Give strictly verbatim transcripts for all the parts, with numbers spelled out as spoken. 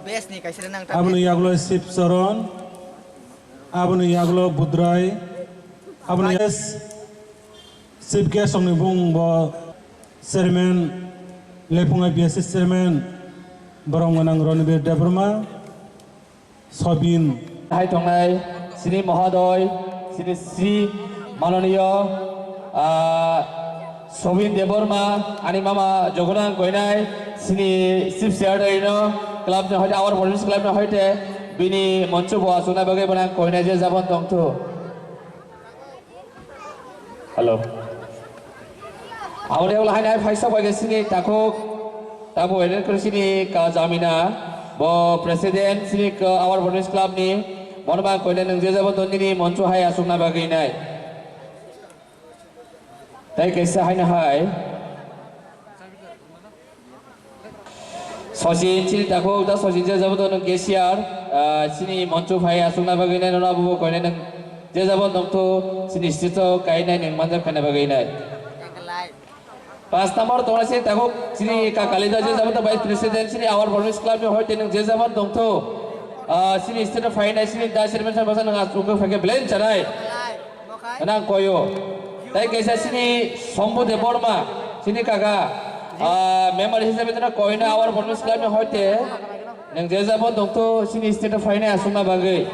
Yes ni kaisa nang ta. Aboni yagulo Sip Charan, aboni yagulo Budrai, aboni yes, Chief Guest rokni bung bo Chairman, Lephung I P S C Chairman, borok gwnang Ronibir Debbarma, Sobin. Hai tongnai, sini Mohodoy, sini Sri Manoniyo, ah, Sobin Debbarma, ani mama Jogonang koinai, sini Chief Secretary no, club ni hoite, our Police Club ni hoite, bini moncho bo asukna bagwi bono ang koinai je jabon tongthu. Hello. Aboni ulo haino hai phaisa bai sini takhuk, tabo eden kori sini ka jamina, bo President sini ka our Police Club ni, bono ba koinai nung je jabon tongthu nini moncho hai asukna bagwi nai. Tai kaisa haino hai. Sachin, chini takhuk da Sachin je jabo to nwng cashier, ah, chini moncho phai asukna bagwi nai nono abo bo koinai nwng je jabo tongthu chini stage o kainai nwng manjak khaina bagwi nai. Pas number tongna chini takhuk chini kakali da je jabo to vice president chini our Burmese club ni hoite nwng je jabo tongthu, ah, chini stage o phainai chini da chairman sa basa nwng asuk phai khe belai chanai. Nang koyo. Tai kaisa sini Sombu Debbarma, sini kaka. Ah, member hisabe tana koino our Burmese club ni hoite. Nang je jabo tongthu sini state o phainai asukna bagwi.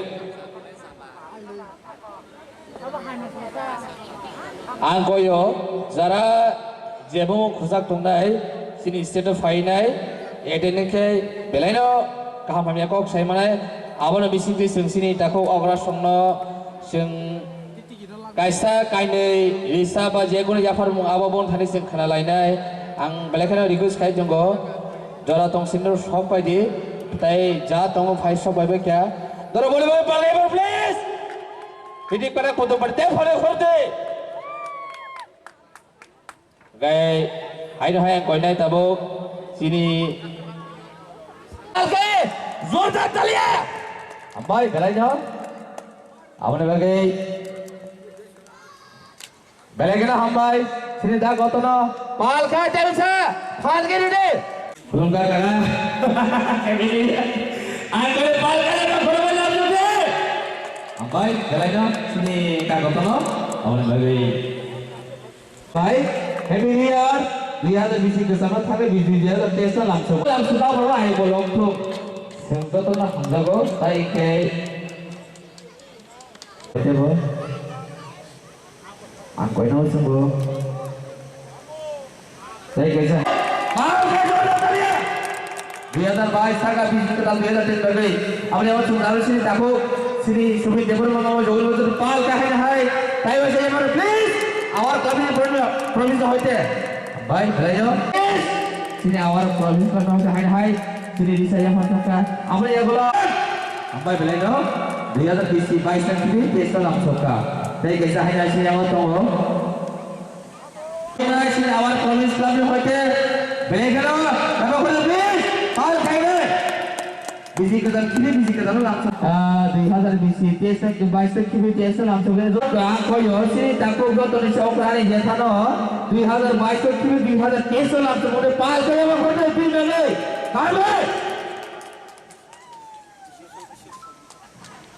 Ang koyo, jara jebo khujak tongnai, sini state o phainai, ede nengkhe belaino kaham hamya kok sai manai, abono bisingtwi chwng sini takhuk okra songno chwng Kaisa, kainwi, risa ba je kunu yapharmung abo bon thani chwng khna lainai. Ang belai kheno request khai tongo, jora tong sini rok sok pai di, tai ja tongo phai sok bai bai kha. Doro boli boli palai bor please. Bidik pada kutung pada te phone khor de. Gai, haino hai ang koinai tabuk, chini. Alke, zorda talia. Hambai, belai no. Aboni bagwi. Belai no hambai, chini da gotono. Pal khai, tebsa, phan giri de. Khulumkha kaka. Ang kore pal khai, khulumkha lamjok de. Hambai, belai no, chini da gotono. Aboni bagwi. Bai, Happy New Year, dui hazar bish kwchama thangwi bish dui hazar teis no lamsogo. Lamsogo abo hai bolong thung. Chwng jotono hamjago, tai khe. Tebo. Ang koino chwngo. Tai kaisa. Dui hazar bais thangkha, bisi kwtal dui hazar teis bagwi. Aboni abo chwng naro sini takhuk, sini Subir Debbarma mama Jogol Bajar pal kahai hai. Tai waisa yamar, please. Our coming province, province hoite. Bai, belai no. Sini our province hoite hai hai. Sini risa yamar thangkha. Aboni abo. Bai, belai no. Dui hazar bisi bais thangkha, teis lamsoka. Tai kaisa hai hai sini abo tongo. Sini our province club ni hoite belai kheno, nabo kheno please, pal khainai. Bisi kwtal, kini bisi kwtal lamsa. Ah, dui hazar bisi, teis tak, bais tak, kini teis lamsa. Ang koyo, sini takhuk joto ni chok rani jethano, dui hazar bais tak, kini dui hazar teis lamsa. Mode pal khainai, pal khainai.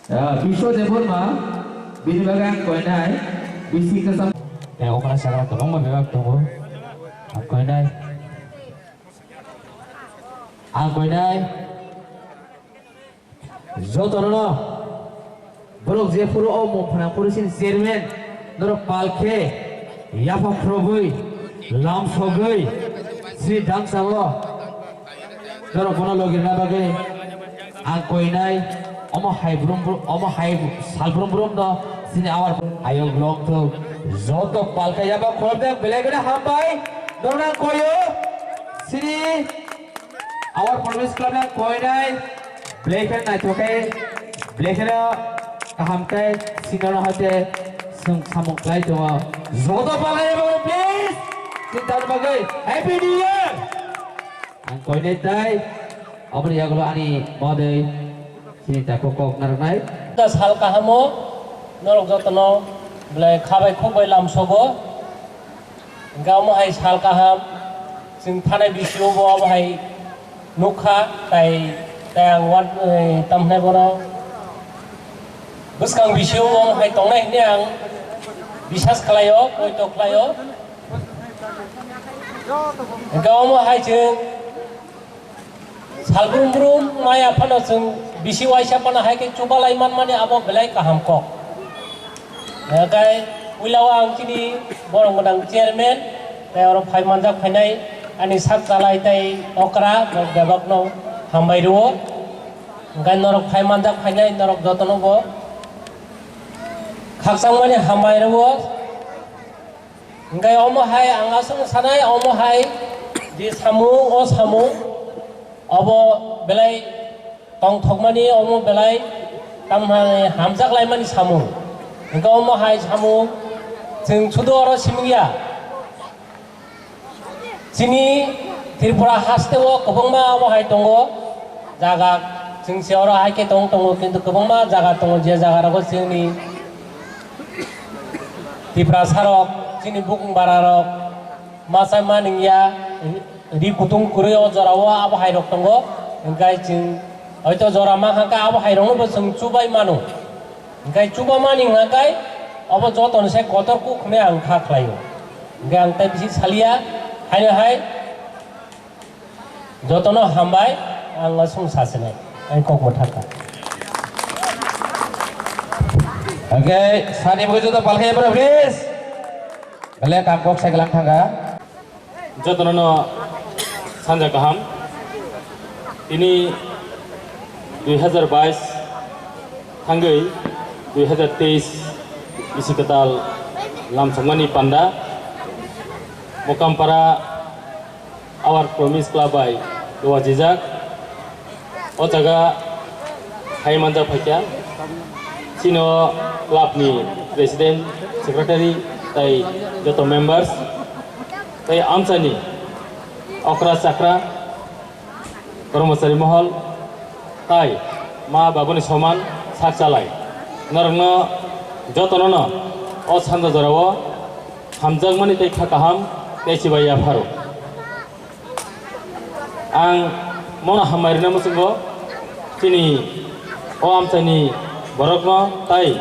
Ah, Biswa Debbarma, bini bagwi ang koinai, bisi kwcham. Eh, okra sakra kwbangma bebak tongo. Ang koinai. Ang koinai. Jotono no. Borok je phuru o mung phana phuru sini chairman. Norok pal khe, yapha phrobwi, lam sogwi, sri dangsango. Norok bono logirna bagwi ang koinai, omo hai brum brum, omo hai sal brum brum no sini awar ayok lok thok. Joto pal khe yaba khorok de belai gede hambai, norok ang koyo, sini Our promise club na koinai, black and naithokai, black and kaham kai, singano hate, sung samung klai tongo. Joto palai bagwi, please. Sinta bagwi, Happy New Year. Ang koinai tai, aboni yagulo ani modai, sinta kok kok narnai. Da sal kahamo, norok jotono, belai khabai khukbai lamsogo. Hingke omo hai sal kaham, chwng thanai bisio bo omo hai nukha, tai Tei ang wan, eh, tamhinai bono bwskang bisio wng hai tongnai hwnwi ang bisas khlaio, poito khlaio. Hwnkhe omo hai chwng salbrum brum maya phano chwng bisi uaisa phano hai khe chubalai manmani abo belai kaham kok. Hwnkhe puila o ang chini borok gwnang chairman tei oro phai manjak phainai ani sak chalai tei okra bebakno hambai rwo. Hwnkhe norok phai manjak phainai norok jotono bo khakchangmani hambai rwo. Hwnkhe omo hai ang aswk sanai, omo hai je samung, o samung obo belai tongthokmani, omo belai tamhai hamjak laimani samung. Hwnkhe omo hai samung chwng sudu oro siming ya. Chini Tripura haste o kwbangma omo hai tongo jaga, chwng se oro hai khe tong tongo, kintu kwbangma jaga tongo, je jaga rogo chini Tiprasa rok, chini bukung bara rok masa maningya, ri kutung kwrwi o jora o abo hai rok tongo, hwnkhe chwng hoito jora mankha khe abo hai rok no bo chwng chubai mano. Hwnkhe chubamani hwnkhe obo jotono se kotor kuk hwnwi ang kha khlaio. Hwnkhe ang tei bisi salia, haino hai jotono hambai, ang aswng sasinai, ang kok mwthakha. Hwnkhe sani bagwi joto palkhai bro, please. Bele kam kok sai glang thangkha. Jotono no sanja kaham. Tini dui hazar bais thangwi dui hazar teis bisi kwtal lamsokmani panda Mokampara Our Promise Club bai duajijak. O jaga hai manjak phaikha, chini o club ni president, secretary tei joto members tei amchaini okra chakra, kormochari mohol tei ma babuni soman sak chalai. Norokno jotono no o sanja jorao hamjakmani tei kha kaham tei chibai yapharo. Ang mono hambai rwna muchungo chini o amchaini borokno tai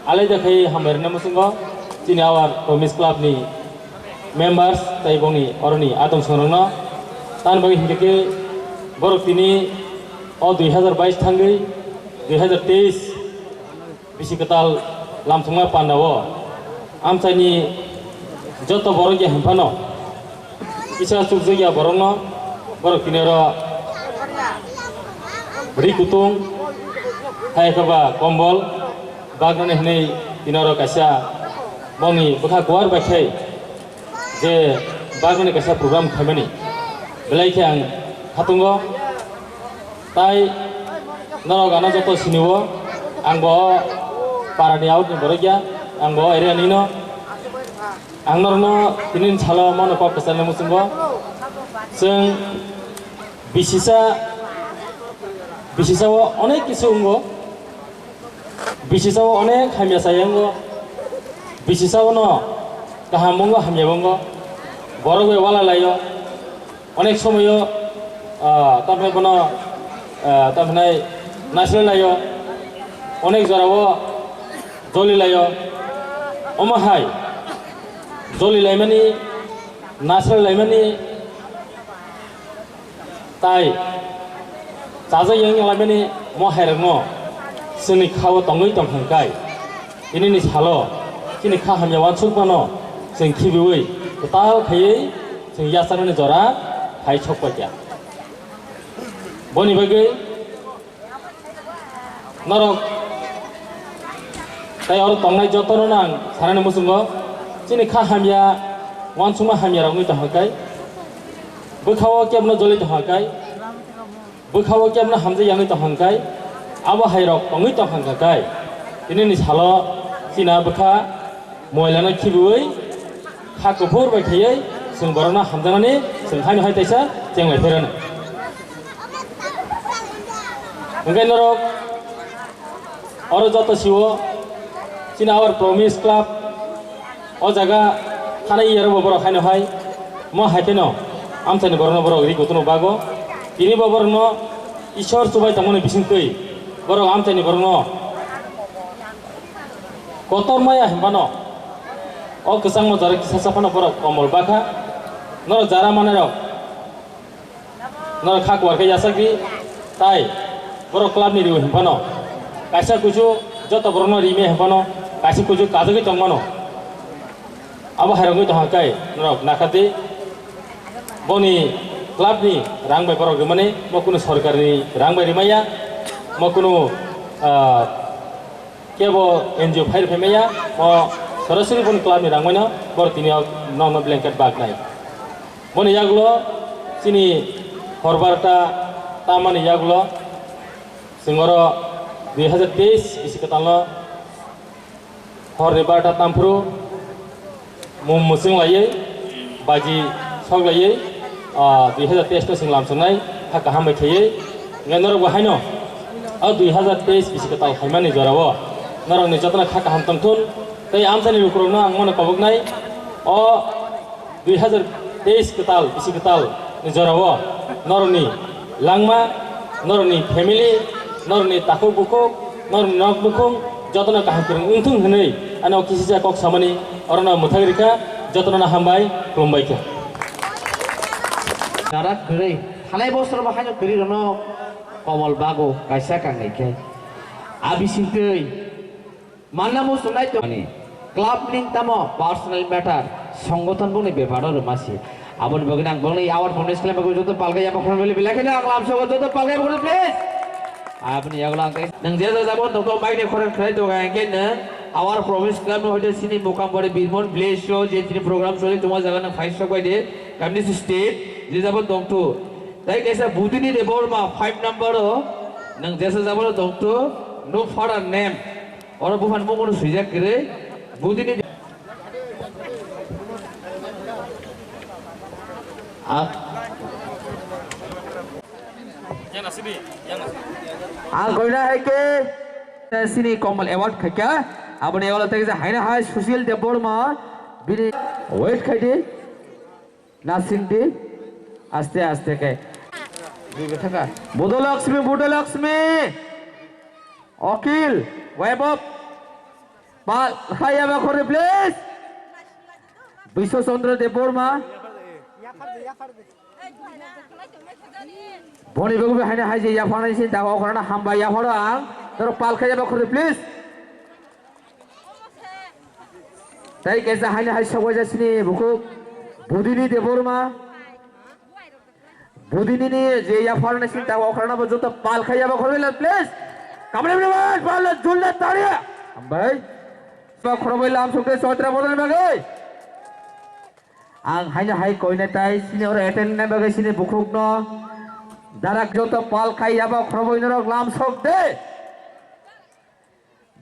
alaida khai hambai rwna muchungo chini Our Promise Club ni members tai bongni oroni adong songrokno. Tamni bagwi hinkhe khe borok tini o dui hazar bais thangwi dui hazar teis bisi kwtal lamsokma panda o amchaini joto borok ya hwnphano kisa chukjak ya borokno borok tini oro ri kutung hai khe ba kombol bagnani hwnwi tini oro kaisa bongni bwkha kuar bai khai je bagmani kaisa program khaimani belai khe ang khatungo. Tai norok ano joto sinio, ang bo parani out ni borok ya, ang bo area ni no. Ang norokno tini salo mano kok kwcharni muchungo chwng bisisa bisisa o onek kisu wngo. Bisisao onek hamya chaya wngo, bisisao no kaham wngo, hamya wngo, borok bai wala laio, onek somoyo, ah, tamhinai bono, ah, tamhinai naisle laio, onek jorao joli laio, omo hai joli laimani, naisle laimani, Tai chajak yang yang laimani mo hairokno chwngni kha-o tongwi tong kha hwnkhe, tinini salo chini kha hamya uansukmano chwng khibiui kwtal khaiwi chwng yachaknani jora phai sok paikha. Boni bagwi Norok tei oro tongnai jotono no ang sanani muchungo, chini kha hamya, uansukma hamya rok wngwi tongkha khe, bwkha-o kebno joli tongkha khe, bwkha-o kebno hamjak yangwi tongkha khe, abo hai rok tongwi tongkha khe, tinini salo chini bwkha moilano khibiui, kha kuphur bai khaiwi chwng borokno hamjaknani chwng haino hai teisa chenglai phairano. Hwnkhe norok oro joto sio chini Our Promise Club o jaga thani iyaro bo borok haino hai mo hai kheno amchaini borokno borok ri kutung bago tini bo borokno Ishwar chubai tongmani bisingtwi borok amchaini borokno kotor maya hinphano o kwchangma jora kisa saphano borok komol bakha. Norok jara manai rok norok kha kuar khe yachakdi, tai borok club ni riwi hinphano kaisa kuchu joto borokno rime hinphano kaisa kuchu kajagwi tongmano. Abo hairokgwi tongkha kai norok nakardi. Boni club ni rang bai borok rimani, mo kunu sorkar ni rang bai rimaya, mo kunu, ah, kebo N G O phai rwphai maya, mo sorasori boni club ni rang bai no borok tini o nokno blanket bag nai. Boni yagulo chini hor barta tamani yagulo chwng oro dui hazar teis bisi kwtal no Horni barta tamphuru mum mwchwng laiwi, baji sok laiwi, ah, dui hazar teis no chwng lamsoknai, ha kaham bai khaiwi. Hwnkhe norok bo haino o dui hazar teis bisi kwtal khaimani jorao norokni jotono kha kaham tongthun tei amchaini lukurokno ang mano koboknai. O dui hazar teis kwtal, bisi kwtal ni jorao norokni langma, norokni family, norokni takhuk bukhuk, norokni nok nukhung jotono kaham kwrwng wngthung hwnwi ano kisisa kok samani orono mwthang rikha, jotono hambai, khulumbai kha. Dara kwrwi, thanai bosor bo haino kwrwi rwno komol bago kaisa kangnai khe. A bisingtwi Manna muchungnai tongmani club ning tamo personal matter, songothon bongni bepar oro masi. Aboni bagwi ang bongni award foundation khlai bagwi joto palka yaba khorang bili bilai kheno ang lamsogo joto palka yaba khorang please. Aboni yagulo ang tei nang je jabo tongto mic ni khorang khlai tonga hwnkhe nang award promise khlai no hoite sini Mokam Bari Birmon village o je tini program choli tongma jaga nang phai sok bai de kamni state je jabo tongto. Tai kaisa Budini Debbarma five number o nang jesa jabo tongto no further name. Oro buphang mungno swijak kwrwi. Budini. A. Ang koina hai khe sini Komal Award khaikha. Aboni yagulo tei haina hai Sushil Debbarma bini wait khaidi. Nasingdi, aste aste khe. Bui bwthaka. Budolakshmi, Budolakshmi. Okil, Vaibhav. Pal, khaya ba khore, please. Biswa Chandra Debbarma. Boni bagwi haino hai je yapharnai sin dago khorana hambai yapharo ang. Toro pal khaya ba khore, please. Tai kaisa haino hai sokbaijak sini bukhuk Budini Debbarma. Budini ni je yapharnai sin ta okhrana bo joto pal khaiya ba khoroi la, please. Kamle mle ba pal la julna tariya. Hambai. Ba khoroi lam sokte soitra bodon bagwi. Ang haino hai koina tai sini oro attend na bagwi sini bukhuk no. Darak joto pal khaiya ba khoroi norok lam sok de.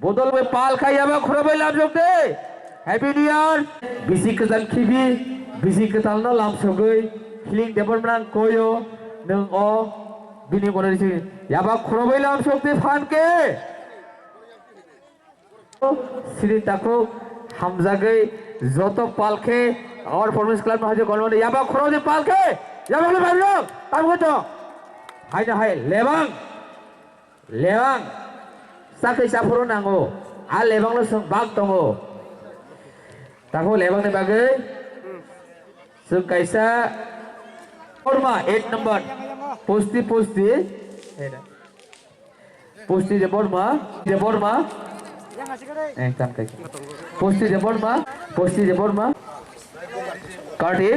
Bodol bai pal khai yaba khoro bai lamjok de. Happy New Year. Bisi kwtal khibi, bisi kwtal no lamsogwi, hiling debor mwnang koyo, nwng o, bini kono risi. Yaba khoro bai lamsok de phan ke. Siri takhuk hamjagwi joto pal khe, our performance club no hajo kono yaba khoro de pal khe. Yaba le bai lo, tam ko to. Hai na hai, lebang. Lebang, sakhi saphuru nango. A lebang no chwng bak tongo. Tako lebang ni bagwi chwng kaisa Debbarma, eight number. Pusti, pusti. Pusti Debbarma, Debbarma. Eh, tan kai. Pusti Debbarma, pusti Debbarma. Karti.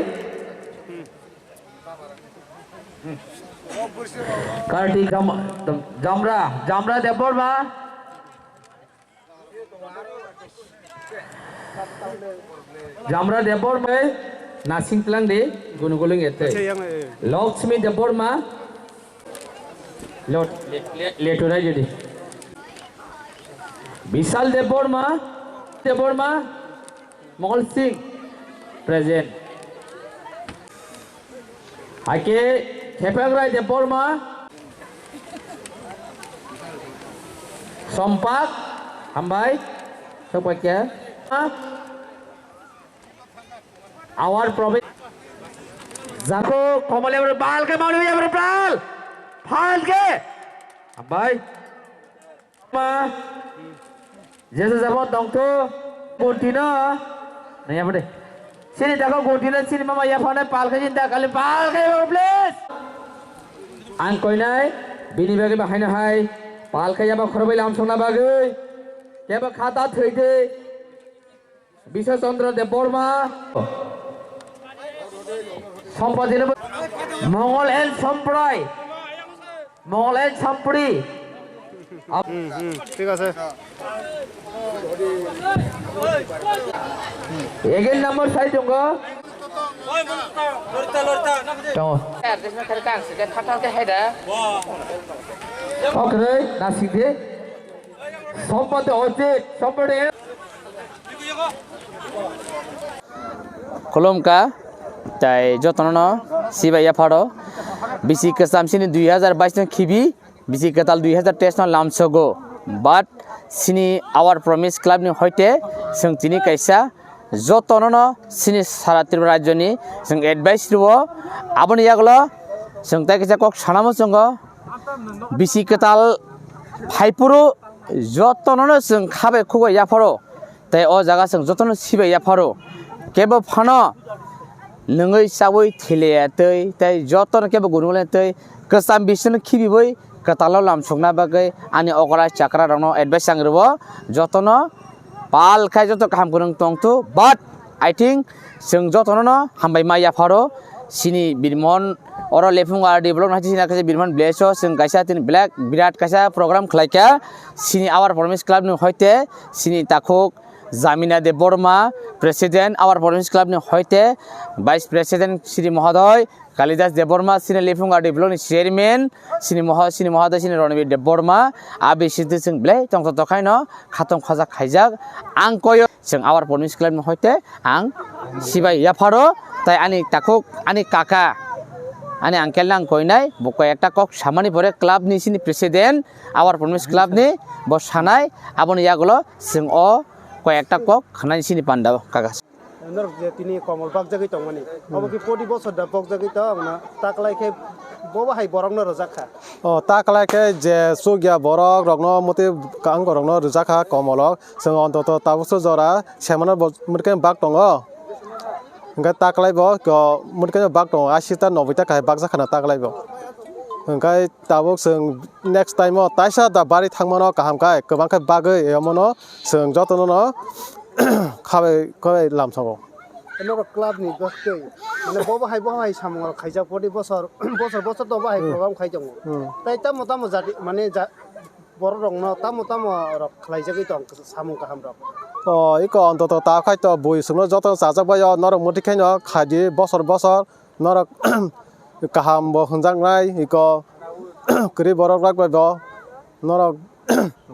Karti Jam-, Jamra, Jamra Debbarma. Jamra Debbarma, Nasing Tlang de, Gunugulung ete. Acha, yang, eh. Lakshmi Debbarma. Lot, le, le, leturai jadi. Bishal Debbarma, Debbarma. Mongol Singh, present. Haike Thepeng Rai Debbarma, Sompak, hambai, Sompak ya. Awar Probi, Jako, Komol Yabra, Bal ke Malu Yabra, Bal. Phalke. Hambai. Ma. Jesa jabo tongtho. Gunti no. Naya pade. Sini tako gunti no sini mama yaphane palkhe jinta kali palkhe yabo, please. Ang koinai bini bagwi bahaino hai palkhe yabo khorbai lamsongna bagwi. Kebo khata thwide. Biswa Chandra Debbarma. Sampati no Mongol and Samprai. Mongol and Sampri. Hmm, hmm, thik ase. Again number five tongo. Tongo. Okay, nasik de. Sampati Ojit, Sampati. Khulumkha, tai jotono no sibai yapharo. Bisi kwcham sini dui hazar bais no khibi, bisi kwtal dui hazar teis no lamsogo. But sini Our Promise Club ni hoite chwng tini kaisa jotono no sini sara Tripura rajyo ni chwng advice rwo. Aboni yagulo chwng tai kaisa kok sanamo chwngo. Bisi kwtal phaiphuru jotono no chwng khabai khubai yapharo. Tei o jaga chwng jotono sibai yapharo. Kebo phano nungwi chawi thiliya tei, tei jotono kebo gunung le tei kwcham bisino khibiwi kwtalo lamsokna bagwi ani okra chakra rokno advice ang rwo. Jotono pal khai joto kaham kwrwng tongthu, but I think chwng jotono no hambai ma yapharo. Sini Birmon oro Lephung R D block naisi sini kaisa Birmon village o chwng kaisa tini black birat kaisa program khlaikha. Sini Our Promise Club ni hoite sini takhuk Jamina Debbarma, President, Our Promise Club ni hoite, Vice President Shri Mohodoy, Kalidas Debbarma, sini Lephung R D block ni Chairman, sini Moho-, sini Mohodoy, sini Ronibir Debbarma, abi siti sing belai tongtho tokhaino khatong khojak khaijak, ang koyo, sing Our Promise Club ni hoite, ang sibai yapharo, tai ani takhuk, ani kaka, ani uncle nang koinai, bo koi ekta kok samani pore club ni sini President, Our Promise Club ni bo sanai, aboni yagulo sing o koi ekta kok khnani sini panda o kagas. Norok je tini komol bakjagwi tongmani. Obo ki poti bosor da bakjagwi tong na taklai khe bobo hai borok no rwjak kha. O taklai khe je chukya borok rokno muti kang borok no rwjak kha komolo. Chwng ontoto tabukso jora semano bo muti khe bak tongo. Hwnkhe taklai bo ko muti khe bak tongo ashi ta noboi ta khai bakjak khana taklai bo. Hwnkhe tabuk chwng next time o taisa da bari thangmano kaham khai kwbang khe bagwi omono chwng jotono no khabai khabai lamsongo. Norok club ni bagwi, mane, bo bahai, bo bahai samung rok khaijak, poti bosor, bosor, bosor to bahai program khai tongo. Hmm. Tai tamo, tamo jati, mane, ja-, borok rok no tamo, tamo rok khlaijagwi tong samung kaham rok. O, iko ontoto ta khai to bui sumno joto chajak bai o, norok muti khai no khaidi bosor, bosor, norok kaham bo hwnjaknai, iko kwrwi borok rok bai bo, norok